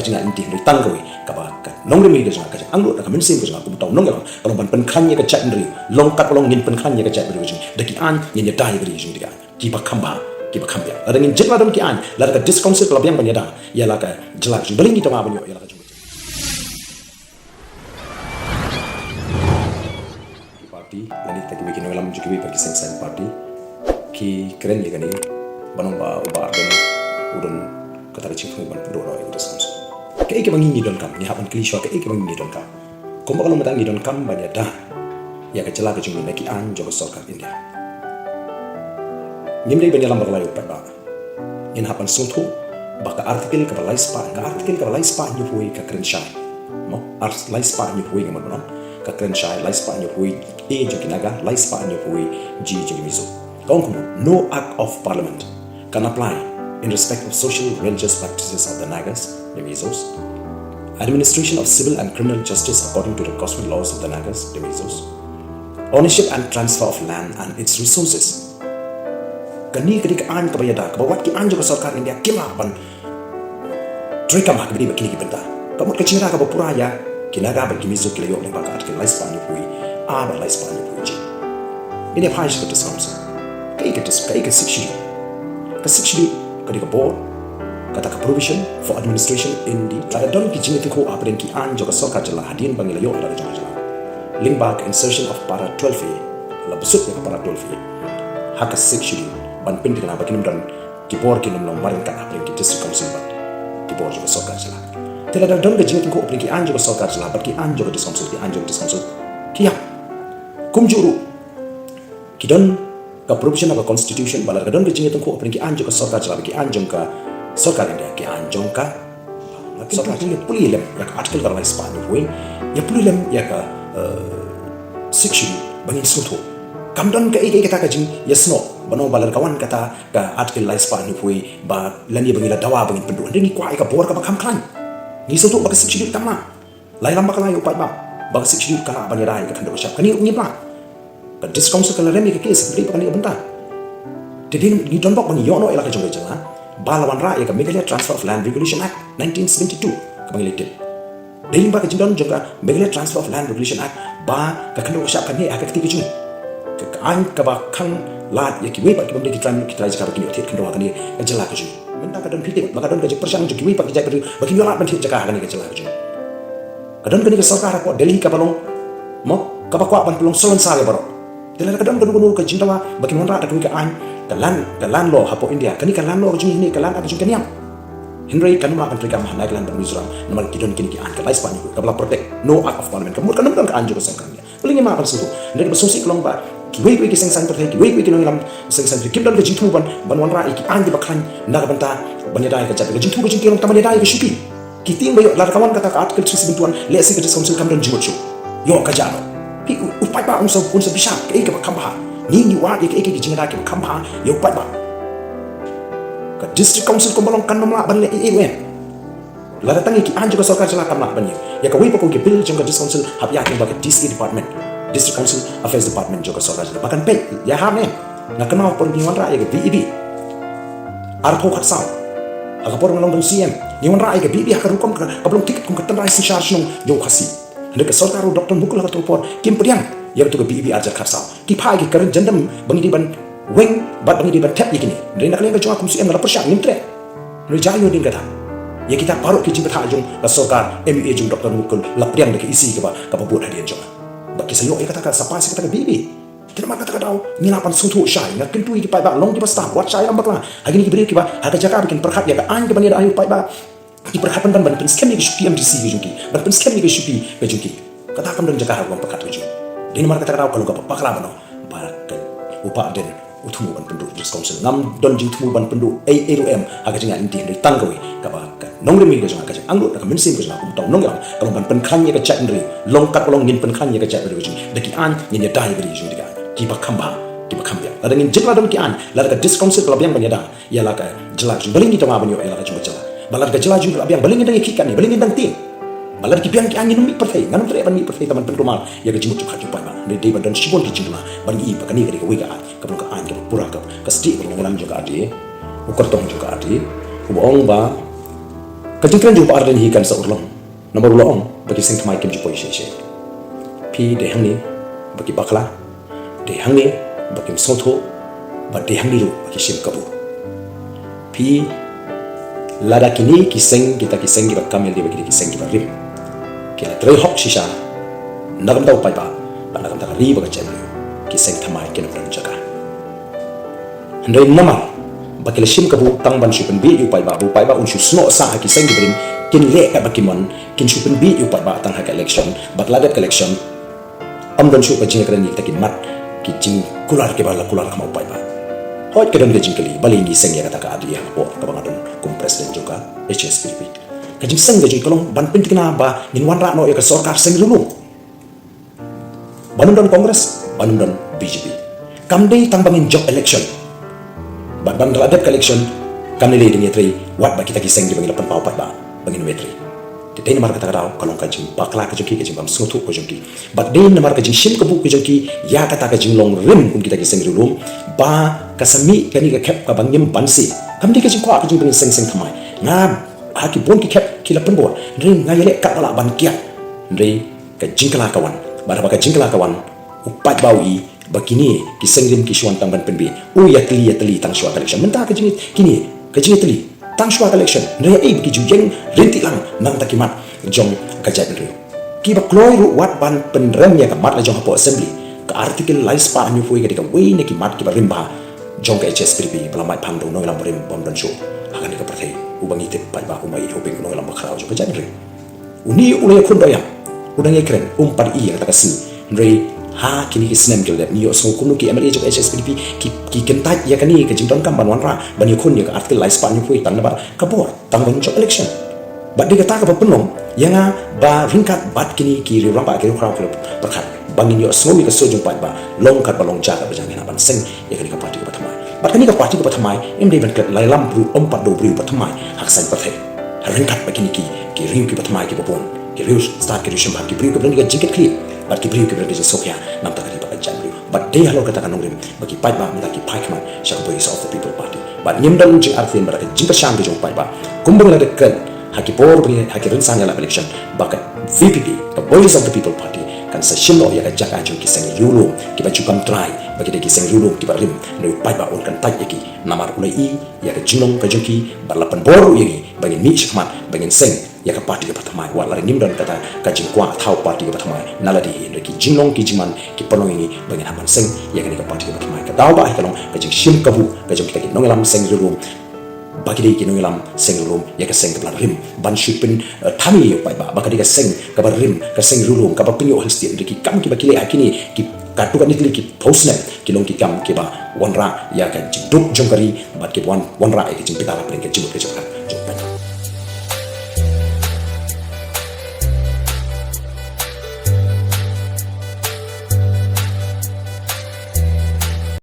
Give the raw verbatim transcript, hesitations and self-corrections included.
jingïaid lynti hynrei tang kawei kaba ka nongrim ïa ka jong nga, ka jingangnud na ka mynsiem ka jong nga kum uta u nongïalam ka long ban pynkhlaiñ ïa ka jaitbynriew. Long katba long ngin pynkhlaiñ ïa ka jaitbynriew ka jong ngi da ki aiñ, ngin ïada ïa ka ri jong ngi da ki aiñ kiba kham bha, kiba kham biang. Lada ngin jin la don ki aiñ, lada ka District Council ka la biang ban ïada ïa la ka jylla ka jong ngi, balei ngi tang ban ïoh ïa la ka jong ngi. Ki party lane kita kiwei ki nongïalam jong kiwei pat ki seng saiñ party ki kren ïa kane, ban ong ba u Bah Ardent u don kata ka jingthmu ban pynduh noh ïa ka District Council. Kaei kaba ngi ngi donkam, ngi hap ban kylli shuwa kaei kaba ngi ngi donkam. Kumba ka long mynta ngi donkam ban ïada ïa ka jylla ka jong ngi na ki aiñ jong ka sorkar India. Ngim dei ban ïalam bakla ïa u paidbah. Ngin hap ban sngewthuh ba ka article kaba lai spah, ka article kaba lai spah hynñiewphew wei ka kren shai. Mo, ar-, lai spah hynñiewphew wei nga mut ban ong, ka kren shai, lai spah hynñiewphew wei A jong ki Naga, lai spah hynñiewphew wei G jong ki Mizo. Ka ong kumno, no act of parliament can apply in respect of social religious practices of the Nagas, the Mizos, administration of civil and criminal justice according to the customary laws of the Nagas, the Mizos, ownership and transfer of land and its resources. Kane ka dei ka aiñ kaba ïada, kaba wat ki aiñ jong ka sorkar India kim lah ban treikam ha kaba ïadei bad kine ki bynta. Ka mut ka jingïada kaba pura ïa ki Naga bad ki Mizo ki la ïoh lyngba ka article lai spah hynñiewphew wei A bad lai spah hynñiewphew wei G. Ngin ïa phai sha ka District Council. Kaei ka dis-, kaei ka Sixth Schedule? Ka Sixth Schedule ka dei ka bor, kata ka provision for administration in the, lada don ki jingïatyngkhuh hapdeng ki aiñ jong ka sorkar jylla hadien ba ngi la ïoh ïa la ka jong ka jylla, lyngba ka insertion of para twelve A, la buh shuh ïa ka para twelve A ha ka Sixth Schedule ban pynthikna ba kin ym don ki bor, kin ym long marrying ka hapdeng ki District Council bad ki bor jong ka sorkar jylla. Te lada don ka jingïatyngkhuh hapdeng ki aiñ jong ka sorkar jylla bad ki aiñ jong ka District Council, ki aiñ jong ka District Council ki ïap. Kumjuh ruh ki don ka provision ha ka Constitution ba lada ka don ka jingïatyngkhuh hapdeng ki aiñ jong ka sorkar jylla bad ki aiñ jong ka sorkar India, ki aiñ jong ka sorkar jylla, ïa pule lem ïa ka article kaba lai spah hynñiewphew wei, ïa pule lem ïa ka, eh, Sixth Schedule ba ngin sngewthuh. Kam don kaei kaei kata ka jingïasnoh ban ong ba lada ka wan kata ka article lai spah hynñiewphew wei ba lane ba ngi la dawa ba ngin pynduh, hynrei ngi kwah ïa ka bor kaba kham khlaiñ. Ngi sngewthuh ba ka Sixth Schedule kam lah. La ïalam bakla ïa u paidbah ba ka Sixth Schedule ka lah ban ïada ïa ka khyndew ka shyiap, kane ngim lah. Ka District Council ka la rem ïa ka case hynrei ba kane ka bynta. Te dei ngi don bok ba ngi ïoh noh ïa la ka jong ka jylla ba la wanrah ïa ka Meghalaya Transfer of Land Regulation Act nineteen seventy-two kaba ngi la tip. Dei lyngba ka jingdon jong ka Meghalaya Transfer of Land Regulation Act ba ka khyndew ka shyiap kan heh ha ka kti ka jong ngi. Ka, ka aiñ kaba khang lad ïa kiwei pat ki bym dei ki trai, ki trai jaka ba kin ïoh thied khyndew ha kane ka jylla ka jong ngi. Mynta ka don phi tip ba ka don ka jingpyrshang jong kiwei pat ki jaitbynriew ba kin ïoh lad ban thied jaka ha kane ka jylla ka jong ngi. Ka don kane ka sorkar hapoh Delhi kaba long, mo, kaba kwah ban pynlong salonsar ïa baroh. Te lada ka don kano kano ka jingdawa ba kin wanrah da kawei ka aiñ, ka land, ka land law hapoh India, kane ka land law ka jong ngi, ka land ka jong ka niam. Hynrei kan ym lah ban treikam ha Nagaland bad Mizoram namar ki don kine ki aiñ, ka lai spah hynñiewphew wei kaba la protect, no act of parliament, ka mut kan ym don ka aiñ jong ka sorkar India. Balei ngim lah ban sngewthuh? Hynrei kaba sngewsih ka long ba kiwei kiwei ki seng saiñ pyrthei, kiwei kiwei ki nongïalam seng saiñ pyrthei kim don ka jingthmu ban, ban wanrah ïa ki aiñ kiba khlaiñ na ka bynta ban ïada ïa ka jait, ka jingthmu ka jong ki long tang ban ïada ïa ka shuki. Ki tieng ba ïoh lada ka wan kata ka Article three seventy-one, lehse ka District Council kam don jingmut shuh. Ïoh ka jia noh. Phi u, u paidbah un sa, un sa bishar kaei kaba kham bha. Ngi ngi wad ïa kaei kaei ka jingïada kaba kham bha ïa u paidbah. Ka District Council kumba long kan ym lah ban leh ei ei ruh em. Lada tang ïa ki aiñ jong ka sorkar jylla kam lah ban ïoh. Ïa kawei pat ka, ki bill jong ka District Council hap ïaid lyngba ka D C A department, District Council Affairs Department jong ka sorkar jylla. Ba kan peit ïa ha ne. Nga kynmaw por ngi wanrah ïa ka B A B arphew khatsaw. Ha ka por nga long dong C M, ngi wanrah ïa ka B A B ha ka rukom ka, kaba long thik kum ka tynrai synshar shnong jong u Khasi. Hynrei ka sorkar u Doctor Mukul ha kato ka por kim pdiang ïa kato ka B A B arhajar khatsaw. Ki phah ïa ki ka jingdem ba ngi dei ban weng bad ba ngi dei ban thep ïa kine. Hynrei na ka liang ka jong nga kum C M nga la pyrshah, ngim treh. Hynrei jia ïa u ding kata, ïa kita baroh ki jingbthah jong ka sorkar M U A jong Doctor Mukul la pdiang da ka E C kaba, kaba bud hadien jong nga. Ba ki sa ïoh ïa kata ka, sa pass ïa kata ka B A B. Te namar kata ka daw ngi lah ban sngewthuh shai. Nga kyntu ïa ki paidbah, long kiba stad, wat shah ïalam bakla ha kine ki briew kiba ha ka jaka ba kin pyrkhat ïa ka aiñ kaban ïada ïa u paidbah, ki pyrkhat ban, ban, ban pynskhem ïa ka shuki M D C ka jong ki, ban pynskhem ïa ka shuki ka jong ki. Kata kam don jaka ha ka rukom pyrkhat ka jong ki. Dei namar kata ka daw ka long kaba bakla ban ong ba ka, u Bah Ardent u thmu ban pynduh District Council. Ngam don jingthmu ban pynduh ei ei ruh em ha ka jingïaid lynti, hynrei tang kawei kaba ka nongrim ïa ka jong nga, ka jingangnud na ka mynsiem ka jong nga kum uta u nongïalam ka long ban pynkhlaiñ ïa ka jaitbynriew. Long katba long ngin pynkhlaiñ ïa ka jaitbynriew ka jong ngi da ki aiñ, ngin ïada ïa ka ri ka jong ngi da ki aiñ kiba kham bha, kiba kham biang. Lada ngin jin la don ki aiñ, lada ka District Council ka la biang ban ïada ïa la ka jylla ka jong ngi, balei ngi tang ban ïoh ïa la ka jong ka jylla? Ba lada ka jylla jong ngi ka la biang, balei ngin dang ïa khih katne, balei ngin dang tieng? Ba lada ki biang ki aiñ ngin ym mih pyrthei, ngan ym treh ban mih pyrthei tang ban pynkulmar ïa ka jingmut jingpyrkhat jong u paidbah. Hynrei dei ban don shibun ki jingduna ban ïohi ba kane ka dei kawei ka aiñ kaba long ka aiñ kaba pura, ka, ka stieh kaba long u nongïalam jong ka R T A, u kyrtong jong ka R T A, uba ong ba Ka jingkren jong u Bah Ardent hi kan sa urlong. Namar u la ong ba ki seng thymmai kim ju poi shisha. Phi dei hangne ba ki bakla, dei hangne ba kim sngewthuh, bad dei hangne ruh ba ki shim kabu. Phi, lada kine ki seng, kita ki seng kiba kam ïalade ba kine ki seng kiba rim ki la trei hok shisha, na ka bynta u paidbah bad na ka bynta ka ri bad ka jaitbynriew, ki seng thymmai kin ym don jaka. Hynrei namar ba ki la shim kabu tang ban shu pynbiej ïa u paidbah, ba u paidbah un shu snoh sah ha ki seng kiba rim, kin leh katba ki mon, kin shu pynbiej ïa u paidbah tang ha ka election, bad la dep ka election, ym don shuh ka jingkren ïa kita ki mat, ki jingkular kiba la kular ha khmat u paidbah. Hooid, ka don ka jingkylli, balei ngi seng ïa kata ka ardei ha ka por kaba nga don kum president jong ka H S P D P. Ka jingseng ka jong ngi ka long ban pynthikna ba ngin wanrah noh ïa ka sorkar seng riewlum. Ban ym don Congress, ban ym don B J P. Kam dei tang ba ngin jop election. Bad ban la dep ka election, kam dei lei dang ïatrei wat bad kita ki seng kiba ngi la pynpaw pat ba, ba ngin ym ïatrei. Te dei namar kata ka daw ka long ka jingbakla ka jong ki, ka jingbym sngewthuh ka jong ki. Bad dei namar ka jingshim kabu ka jong ki ïa kata ka jinglong rim kum kita ki seng riewlum, ba ka sa mih kane ka khep kaba ngim banse. Kam dei ka jingkwah ka jong ba ngin seng seng thymmai. Nga, ha ki bun ki khep ki la pynbor, hynrei nga ïaleh katba lah ban kiad. Hynrei ka jingkylla ka wan. Bad haba ka jingkylla ka wan, u paidbah u i ba kine ki seng rim ki shu wan tang ban pynbiej. U ïatylli ïatylli tang shuwa ka election. Mynta ka jing, kine ka jingïatylli tang shuwa ka election. Hynrei ïa ei ba ki ju ïeng rynti lang na ka bynta ki mat jong ka jaitbynriew. Kiba kloi ruh wat ban pynrem ïa ka mat la jong hapoh assembly. Ka article lai spah hynñiewphew ka dei kawei na ki mat kiba rim bha jong ka H S P D P ba la mad pang da u nongïalam barim bym don shuh ha kane ka pyrthei, uba ngi tip paidbah, uba ngi hoping u nongïalam bakhraw jong ka jaitbynriew. Une u la ïakhun dohïap, u dang ïakren, um pat ïohi ïa kata ka sngi. Hynrei ha kine ki snem ki la dep, ngi ïohsngew kumno ki M L A jong H S P D P ki, ki kyntait ïa kane ka jingdonkam ban wanrah, ban ïakhun ïa ka article lai spah hynñiewphew tang namar ka bor, tang ban jop election. Bad dei kata kaba pynlong ïa nga ba ryngkat bad kine ki riew rangbah, ki riew khraw, ki riew pyrkhat, ba ngin ïohsngew ïa ka sur jong paidbah, long katba long, jia katba jia, ngin hap ban seng ïa kane ka party kaba thymmai. Bad kane ka party kaba thymmai, ym dei ban klet la ïalam briew, ym pat da u briew ba thymmai ha ka saiñ pyrthei. Ryngkat bad kine ki, ki riew kiba thymmai kiba bun, ki riew stad, ki riew shimbynta, ki briew kiba don ïa ka jingkitkhlieh, bad ki briew kiba don ïa ka jingsngewkhia na ka bynta ka ri bad ka jaitbynriew. Bad dei halor kata ka nongrim ba ki paidbah mynta ki phai khmat sha ka Voice of the People Party. Bad ngim don jingartatien bad ka jingkyrshan ka jong u paidbah. Kumba ngi la dep kren ha ki por ba ngi, ha ki rynsan ïalap election, ba ka V P P, ka Voice of the People Party, kan sa shim noh ïa ka jaka jong ki seng riewlum kiba ju kam trai, ba ki dei ki seng riewlum kiba rim. Hynrei u paidbah un kyntait ïa ki namar u la i ïa ka jinglong ka jong ki, bad la pynbor ruh ïa ngi ba ngin mih shakhmat, ba ngin seng ïa ka party kaba thymmai. Wat la ngim don kata ka jingkwah thaw party kaba thymmai na lade hi, hynrei ki jinglong ki jingman ki pynlong ïa ngi ba ngin hap ban seng ïa kane ka party kaba thymmai. Ka daw ba ai ka long ka jingshim kabu ka jong kita ki nongïalam seng riewlum, ba ki dei ki nongïalam seng riewlum ïa ka seng kaba la rim, ban shu pyn, eh, thame ïa u paidbah ba ka dei ka seng kaba rim, ka seng riewlum kaba pynïoh ha lynti. Hynrei ki kam kiba ki leh ha kine ki, katto katne tylli ki phew snem ki long ki kam kiba wanrah ïa ka jingduk jong ka ri, bad kiba wan, wanrah ïa ka jingbitar hapdeng ka jingmut ka jingpyrkhat jong u paidbah.